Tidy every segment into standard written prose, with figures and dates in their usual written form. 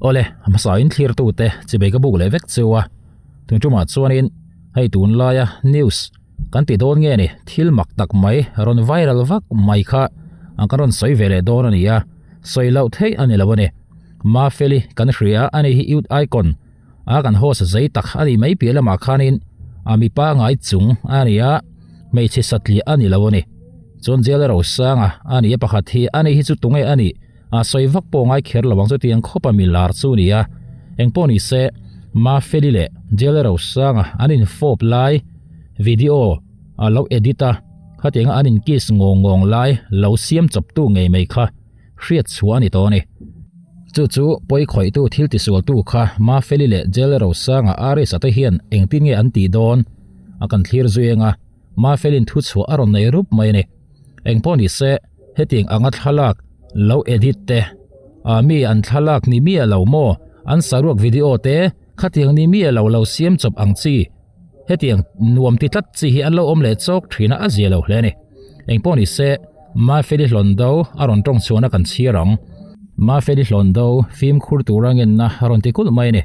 Awle, hmasa in thlir tute chibei ka buk leh vek cheu a, tun tumah chuanin hei tunlaia news kan ti dawn nge ni thil mak tak mai rawn viral vak mai kha an kan rawn sawi ve leh dawn a ni a, sawi loh theih a ni lo a ni. Mafeli kan hria a ni hi youth icon a kan host zei tak a nih mai piah lamah khanin a mipa ngai chung a ni a, hmeichhe satliah a ni lo a ni. Chuan jail rosanga a ni a pakhat hi a ni hi chu tunge a nih A sawi vak pawh ngai kher lo ang chutiang khawpa mi lar chu ni a, engpawh ni se Mafeli leh Jele Rosanga an infawp lai video a lo edit a, khatianga an in kiss ngawng ngawng lai lo siam chawptu ngei mai kha hriat chhuah a ni tawh a ni. Chu chu pawi khawihtu thil tisualtu kha Mafeli leh Jele Rosanga Aris-a te hian engtin nge an tih dawn a kan thlir zui eng a, Mafelin thu chhuah a rawn nei rup mai a ni. Engpawh ni se hetiang anga thlalak lo edit te, ah mi an thlalak ni miah lo maw, an saruak video te khatiang ni miah lo lo siam chawp ang chi, hetiang nuam ti tlat chi hi an lo awm leh chawk thin a, a zia lo hle a ni. Engpawh ni se Mafeli hlawn do a rawn tawng chhuahna kan chhiar ang. Mafeli hlawn do fimkhur tura ngenna a rawn ti kulh mai a ni.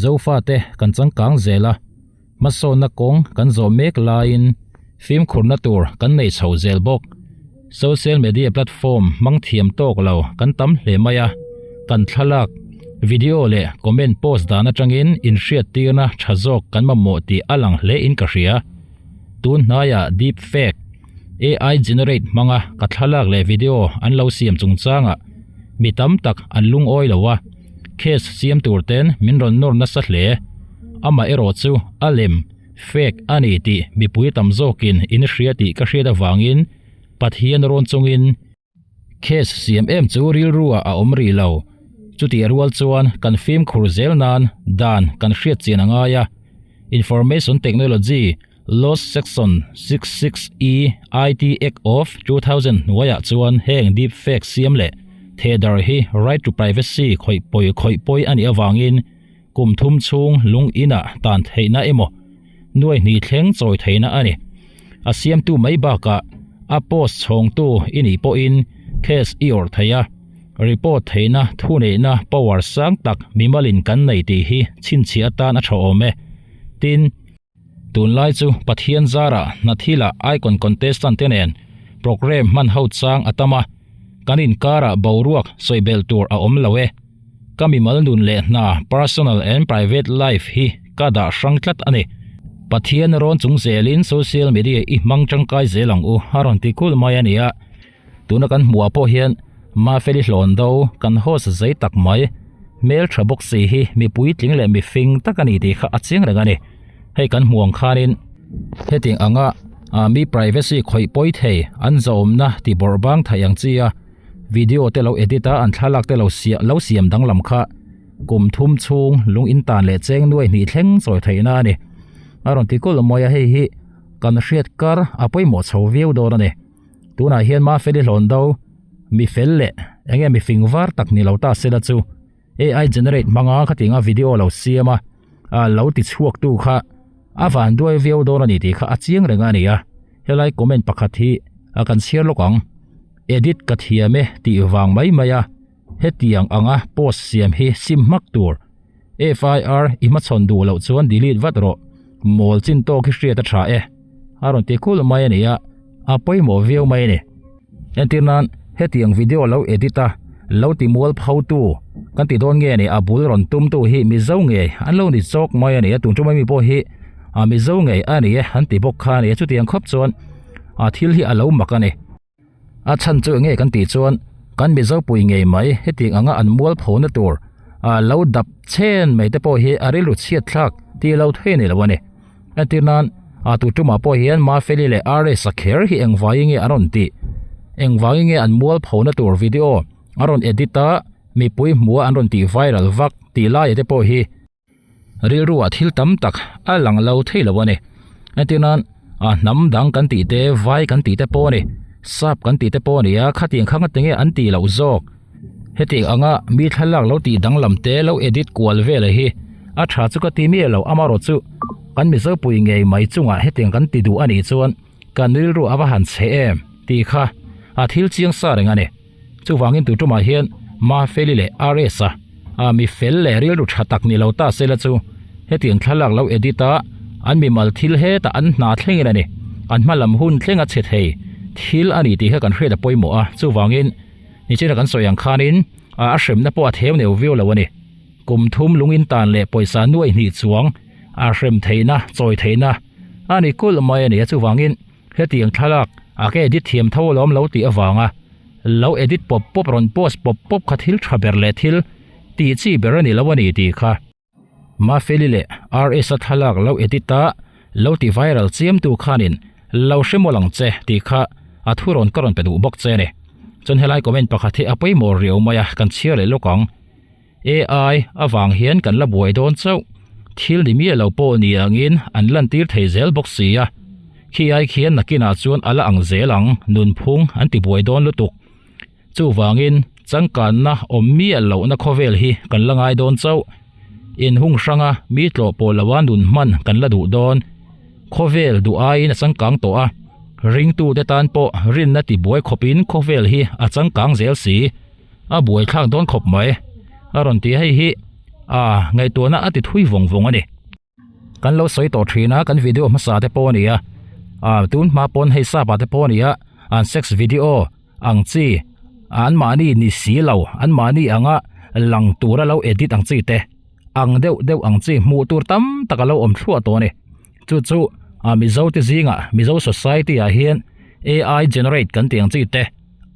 Zofate kan changkang zel a. Hmasawnna kawng kan zawh mek laiin fimkhurna tur kan nei chho zel bawk. Social media platform hmang thiam tawk lo kan tam hle mai a, kan thlalak, video leh comment post dan atangin inhriattirna tha zawk kan mamawh tih a lang hle in ka hria. Tun hnaiah deep fake, AI generate hmanga ka thlalak leh video an lo siam chungchangah mi tam tak an lungawi lo a, case siam tur ten min rawn nawr nasa hle. Amah erawh chu a lem, fake, a ni tih mipui tam zawkin in hria tih ka hriat avangin Pathian rawn chungin case siam em chu rilru ah a awm rih lo. Chutih rual chuan kan fimkhur zel nan dan kan hriat chian a ngai a. Information Technology Laws Section 66E IT Act of 2000 hnuaiah chuan heng deep fake siam leh thehdarh hi right to privacy khawih pawi khawih pawi a nih avangin Kum thum chhung lung inah tan theihna emaw nuai hnih thleng chawi theihna a ni. A siamtu mai bakah a post chhawngtu i nih pawhin case i awrh thei a, report theihna thuneihna power sang tak mimalin kan nei tih hi chhinchhiah atan a tha awm e. Tin. Tunlai chu Pathian zarah Hnathila Icon contestant te nen programme hman ho chang a tam a, kan inkarah boruak sawibelh tur a awm lo e. Ka mimal nun leh hna, personal and private life, hi ka dah hrang tlat a ni. Pathian rawn chung zelin social media i hmang tangkai zel ang u a rawn ti kul mai a nia. Tuna kan hmuh ah pawh hian Mafeli hlawn do kan host zei tak mai, hmel tha bawk si hi mi puitling leh mi fing tak a ni tih kha a chiang reng a ni. Hei kan hmuh ang khanin hetiang anga ah mi privacy khawih pawi thei an zawmna ti bawrh bang theih ang chi a, video te lo edit a an thlalak te lo siah lo siam danglam kha kum thum chhung lung in tan leh cheng nuai hnih thleng chawi theihna a ni. A rawn ti kulh mawi a hei hi kan hriat kar a pawimawh chho viau dawn a ni. Tunah hian Mafeli hlawn do mi fel leh eng nge mi fing var tak ni lo ta sela chu AI generate hmanga khatinga video lo siam a, a lo ti chhuak tu kha a van duai viau dawn a ni tih kha a chiang reng a ni a, helai comment pakhat hi a kan chhiar lawk ang. Edit ka thiam e tih vang mai mai a, hetiang anga post siam hi sim hmak tur. FIR i hmachhawn duh loh chuan delete vat rawh, mawl chin tawk hi hriat a tha e. A rawn ti kulh mai a ni a, a pawimawh viau mai a ni. Entir nan, hetiang video lo edit a, lo ti mual pho tu kan ti dawn nge ni, a bul rawn tum tu hi Mizo ngei an lo ni chawk mai a ni a, tun tum ami pawh hi a Mizo ngei a ni e an ti bawk kha a ni a, chutiang khawp chuan a thil hi a lo mak a ni. A chhan chu enge kan tih chuan kan Mizo pui ngei mai hetiang anga an mual phona tur ah lo dap chen mai te pawh hi a rilru chhiat thlak tih lo thei a ni lo a ni. Entir nan ah tu tumah pawh hian Mafeli leh RS a kher hi engvai nge an rawn tih engvangin nge an mual phona tur video a rawn edit a mipui hmuh a an rawn tih viral vak tih laia te pawh hi Rilruah thil tam tak a lang lo thei lo a ni. Entir nan a hnam dang kan tih te, vai kan tih te pawh a ni, sap kan tih te pawh a ni a, khatiang kha ngate nge an tih loh zawk. Hetiang anga mi thlalak lo tih danglam te lo edit kual vel hi a tha chu ka ti miah lo, amaherawh chu kan Mizopui ngei mai chungah hetiang kan ti duh a nih chuan kan rilru a va han chhe em tih kha a thil chiang sa reng a ni. Chuvangin tu tumah hian Mafeli leh RS-a. A mi fel leh rilru tha tak ni lo ta sela chu hetiang thlalak lo edit a, an mimal thil hetah an hna thlengin a ni. An hma lam hun thleng a chhe thei thil a ni tih kha kan hriat a pawimawh a, chuvangin nichina kan sawi ang khanin a hremna pawh a theu neu viau lo a ni. Kum thum lungin tan leh pawisa nuaih hnih chuang a hrem theihna, chawi theihna a ni kulh mai a ni a, chuvangin Hetiang thlalak a ka edit thiam tho alawm lo tih avanga lo edit pawp pawp rawn post pawp pawp kha thil tha ber leh thil tih chi ber a ni lo a ni tih kha Mafeli leh RS-a thlalak lo edit a lo ti viral chiamtu khanin lo hre mawlh ang che tih kha a thu rawn ka rawn pe duh bawk che a ni. Chuan helai comment pakhat hi a pawimawh riau mai a, kan chhiar leh lawk ang. AI avang hian kan la buai dawn chauh. Thil ni miah lo pawh ni angin an lantir thei zel bawk si a. Khi ai khian nakinah chuan a la ang zel ang, nunphung an ti buai dawn lutuk. Chuvangin changkanna awm miah lohna khawvel hi kan la ngai dawn chauh. Inhung hranga mi tlawh pawh loa nun hman kan la duh dawn. Khawvel duh aiin a changkang tawh a, ringtute tan pawh rinna ti buai khawpin khawvel hi a changkang zel si. A buai thlak dawn khawp mai. A rawn ti hei hi a ngaihtuahna a ti thui vawng vawng a ni. Kan lo sawi tawh thin a, kan video hmasa te pawh a ni a, ah tun hma pawn hei sap ah te pawh a ni a, an sex video ang chi an mahni ni si lo, an mahni anga lang tura lo edit ang chi te, ang deuh deuh ang chi hmuh tur tam tak a lo awm thluah tawh a ni. Chu chu ah Mizo te zingah Mizo society ah hian AI generate kan tih ang chi te,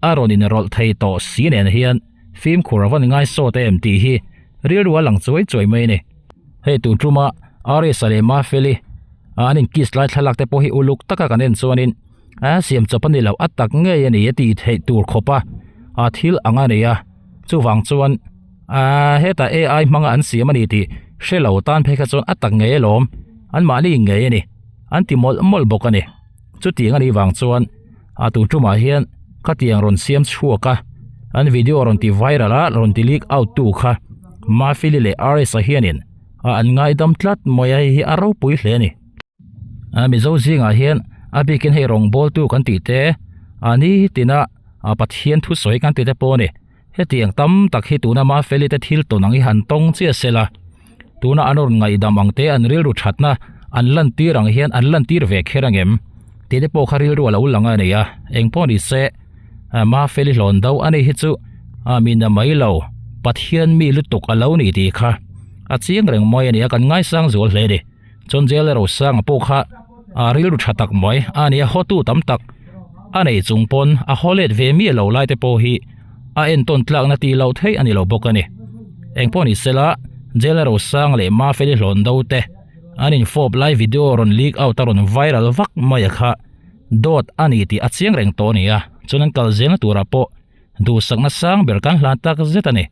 a rawn inrawlh thei tawh si nen hian fimkhur a van ngai sawt em tih hi rilru a lang chuai chuai mai a ni. Hei tun tuma Arisa leh Mafeli an in kiss lai thlalak te pawh hi uluk taka kan en chuanin a siam chawp a ni lo a tak ngei a ni a tih theih tur khawpa a thil ang a nei a, chuvang chuan aaa hetah AI hmanga an siam a ni tih hre lo tan phei kha chuan a tak ngei alawm anmahni ngei a ni an ti mawlh mawlh bawk a ni. Chutiang a nih vang chuan a tun tumah hian khatiang rawn siam chhuak a, an video rawn ti viral a, rawn ti leak out tu kha Mafeli leh RS-a hianin a an ngaidam tlat mai a, hei hi a ropui hle a ni. A Mizo zingah hian a bikin hei rawngbawltu kan tih te, a nitina a Pathian thusawi kan tih te pawh a ni. Hetiang tam tak hi tuna Mafeli te thil tawn ang hi han tawng chiah sela, tuna an rawn ngaihdam ang te an rilru thatna an lantir ang hian an lantir ve kher ang em? Tih te pawh kha rilru a lo lang a ni a, eng pawh ni se Mafeli hlawn do a ni hi chu a mi na mai lo, Pathian mi lutuk a lo ni tih kha a chiang reng mai a ni a, kan ngaisang zual hle a ni. Chuan Jail Rosanga pawh kha a rilru tha tak mai a ni a, hawtu tam tak a nei chung pawn a haw let ve miah lo lai te pawh hi a entawn tlakna tih loh theih a ni lo bawk a ni. Eng pawh ni sela Jail Rosanga leh Mafeli hlawn do te an infawp lai video rawn leak out a rawn viral vak mai a kha dawt a ni tih a chiang reng tawh a ni a, chuan an kal zelna turah pawh duhsakna sang ber kan hlan tak zet a ni.